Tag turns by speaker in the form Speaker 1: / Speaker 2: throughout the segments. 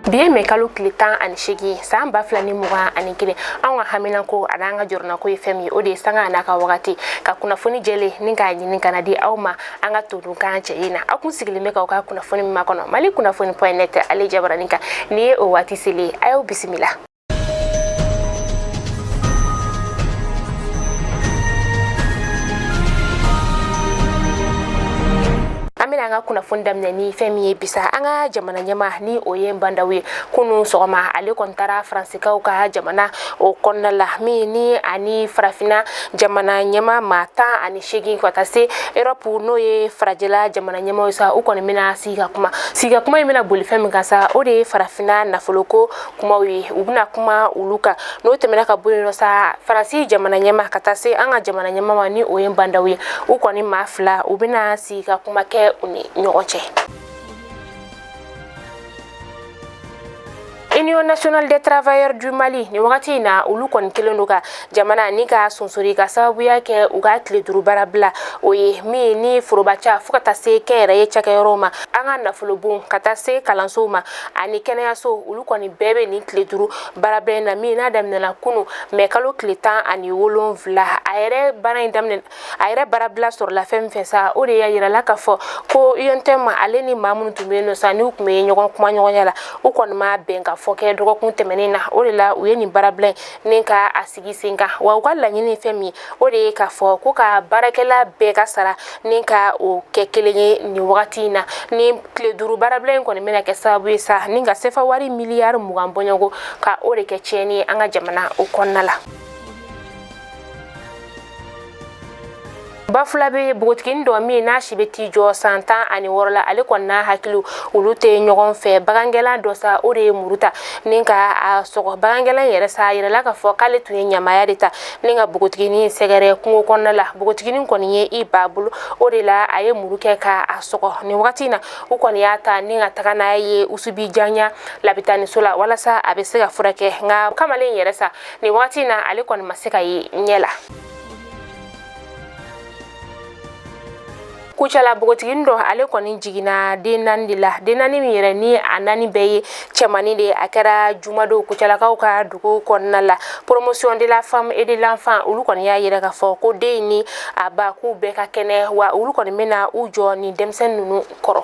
Speaker 1: Bi ye mɛ kalo tile 18, san 2021. Anw ka haminanko ani an ka jɔrɔnako ye fɛn min ye, o de ye sanga n'a ka wagati ka kunnafoni jɛlen ni k'a ɲini ka na di aw ma an ka todunkan cɛ in na. Aw kun sigilen bɛ k'aw ka kunnafoni min makɔnɔ, Mali kunnafoni point net ale jabaranin kan. Nin ye o waati selen, a y'aw bisimila. An bɛna an ka kunnafoni daminɛ ni fɛn min ye bisa, an ka jamana ɲɛmaa ni o ye Bah N'Daw ye, kunun sɔgɔma ale kɔni taara Faransikaw ka jamana o kɔnɔna la, min ni ani farafinna jamana ɲɛmaa maa 18 ka taa se Erɔpu, n'o ye farajɛla jamana ɲɛmaaw ye sa, u kɔni bɛna sigi ka kuma. Sigi ka kuma in bɛna boli fɛn min kan sa, o de ye farafinna nafoloko kumaw ye, u bɛna kuma olu kan. N'o tɛmɛna ka bɔ yen nɔ sa, Faransi jamana ɲɛmaa ka taa se an ka jamana ɲɛmaa ma, ni o ye Bah N'Daw ye, u kɔni maa fila u bɛna sigi ka kuma kɛ u ni ɲɔgɔn cɛ. Union nationale des travailleurs du Mali, nin wagati in na, olu kɔni kelen don ka jamana ni ka sonsori ka sababuya kɛ u ka tile 5 baara bila o ye, min ni forobaca fo ka taa se kɛnyɛrɛye cakɛyɔrɔw ma, an ka nafolobon ka taa se kalansow ma ani kɛnɛyaso, olu kɔni bɛɛ bɛ nin tile 5 baarabila in na, min n'a daminɛna kunu mɛ kalo tile 17. A yɛrɛ baara in daminɛ, a yɛrɛ baarabila sɔrɔla fɛn min fɛ sa, o de y'a yirala k'a fɔ ko UNTM ale ni maa minnu tun bɛ yen nɔ sa, n'u tun bɛ ɲɔgɔn kuma ɲɔgɔnya la, u kɔni ma bɛn ka fɔ kɛ dɔgɔkun tɛmɛnen na. O de la u ye nin baarabila in ni ka a sigi sen kan. Wa u ka laɲini fɛn min ye, o de ye k'a fɔ ko ka baarakɛla bɛɛ ka sara ni ka o kɛ kelen ye nin wagati in na. Ni tile 5 baarabila in kɔni bɛna kɛ sababu ye sa ni ka sefa wari miliyari 20 bɔɲɔgɔn ka o de kɛ tiɲɛni ye an ka jamana o kɔnɔna la. Bafulabe npogotiginin dɔ min n'a si bɛ t'i jɔ san 16 la, ale kɔni n'a hakili olu tɛ ɲɔgɔn fɛ. Bagangɛnna dɔ sa, o de ye muru ta ni ka a sɔgɔ. Bagangɛnna yɛrɛ sa, a yirala k'a fɔ k'ale tun ye ɲamaya de ta ni ka npogotiginin sɛgɛrɛ kungo kɔnɔna la. Npogotiginin kɔni ye i ba bolo, o de la a ye muru kɛ ka a sɔgɔ. Nin wagati in na, u kɔni y'a ta ni ka taga n'a ye Usubi Janya labitaniso la walasa a bɛ se ka furakɛ. Nka kamalen yɛrɛ sa, nin wagati in na, ale kɔni ma se ka ye ɲɛ la. Kucala npogotiginin dɔ, ale kɔni jiginna den 4 de la, den 4 min yɛrɛ ni a 4 bɛɛ ye cɛmannin de ye. A kɛra jumadon Kucalakaw ka dugu kɔnɔna la. Promotion de la femme et de l'enfant, olu kɔni y'a yira k'a fɔ ko den ni a ba k'u bɛɛ ka kɛnɛ, wa olu kɔni bɛna u jɔ nin denmisɛnnin ninnu kɔrɔ.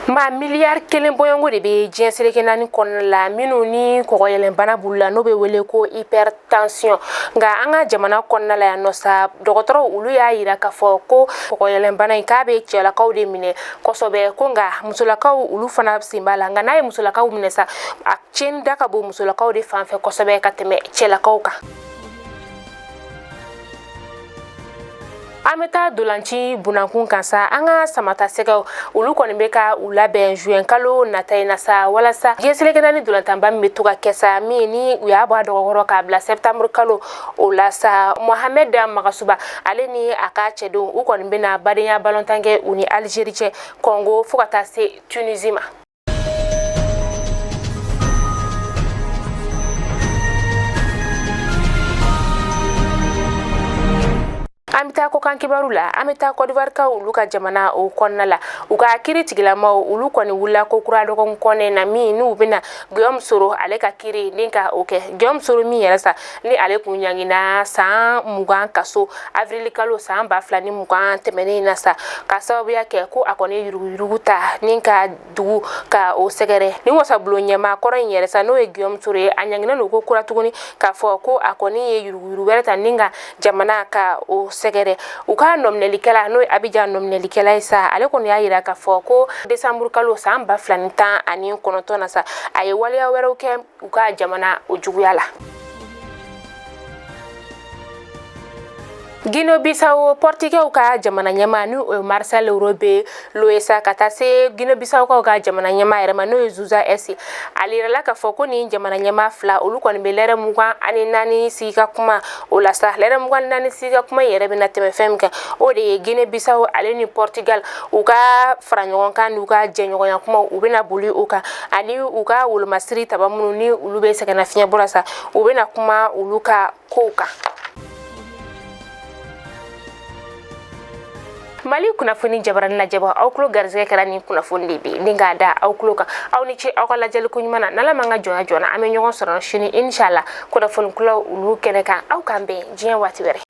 Speaker 1: Maa miliyari 1 bɔɲɔgɔnko de bɛ diɲɛ seleke 4 kɔnɔna la, minnu ni kɔgɔyɛlɛnbana b'u la, n'o bɛ wele ko hypertension. Nka an ka jamana kɔnɔna la yan nɔ sa, dɔgɔtɔrɔw olu y'a yira k'a fɔ ko kɔgɔyɛlɛnbana in k'a bɛ cɛlakaw de minɛ kosɛbɛ, ko nka musolakaw olu fana sen b'a la. Nka n'a ye musolakaw minɛ sa, a tiɲɛni da ka bon musolakaw de fan fɛ kosɛbɛ ka tɛmɛ cɛlakaw kan. An bɛ taa dolanci bunankun kan sa. An ka samata sɛgɛw, olu kɔni bɛ ka u labɛn juin kalo nata in na sa, walasa diɲɛ seleke 4 dolantanba min bɛ to ka kɛ sa, min ni u y'a bɔ a dɔgɔkɔrɔ k'a bila septembre kalo o la sa. Mohamed Magasuba ale ni a ka cɛdenw, u kɔni bɛna badenya balontan kɛ u ni Algérie cɛ, Congo fo ka taa se Tunisie ma. An bɛ taa kɔkan kibaru la. An bɛ taa Côte d'Ivoire kaw olu ka jamana o kɔnɔna la. U ka kiri tigilamaw, olu kɔni wulila ko kura dɔgɔkun kɔnɛ na, min n'u bɛna Guillaume Soro ale ka kiri ni ka o kɛ. Guillaume Soro min yɛrɛ sa, ni ale kun ɲangina san 20 kaso avril kalo san 2020 tɛmɛnen na sa, ka sababuya kɛ ko a kɔni ye yuruguyurugu ta ni ka dugu ka o sɛgɛrɛ. Ni wasabulon ɲɛmaa kɔrɔ in yɛrɛ sa, n'o ye Guillaume Soro ye, a ɲanginen don ko kura tuguni k'a fɔ ko a kɔni ye yuruguyurugu wɛrɛ ta ni ka jamana ka o sɛgɛrɛ. U ka nɔminɛlikɛla, n'o ye Abijan nɔminɛlikɛla ye sa, ale kɔni y'a yira k'a fɔ ko desanburu kalo san 2019 na sa, a ye waleya wɛrɛw kɛ u ka jamana o juguya la. Guinée Bissau, Portugais ka jamana ɲɛmaa ni o ye Marcelo Rebelo ye sa, ka taa se Guinée Bissau kaw ka jamana ɲɛmaa yɛrɛ ma, n'o ye José S. Ale yirala k'a fɔ ko nin jamana ɲɛmaa fila, olu kɔni bɛ lɛrɛ 24 sigi ka kuma o la sa. Lɛrɛ 24 sigi ka kuma yɛrɛ bɛna tɛmɛ fɛn min kan, o de ye Guinée Bissau ale ni Portugal u ka fara ɲɔgɔn kan n'u ka jɛɲɔgɔnya kumaw, u bɛna boli o kan, ani u ka wolomasiri taba minnu ni olu bɛ sɛgɛnnafiɲɛbɔ la sa, u bɛna kuma olu ka kow kan. Mali kunnafoni jabarani lajɛbɔ, aw tulo garisɛgɛ kɛra ni kunnafoni de bi ni k'a da aw tulo kan. Aw ni ce aw ka lajɛli ko ɲuman na. N'Ala m'an ka jɔnya joona, an bɛ ɲɔgɔn sɔrɔ sini, inshallah, kunnafoni kulaw olu kɛnɛ kan. Aw k'an bɛn diɲɛ waati wɛrɛ.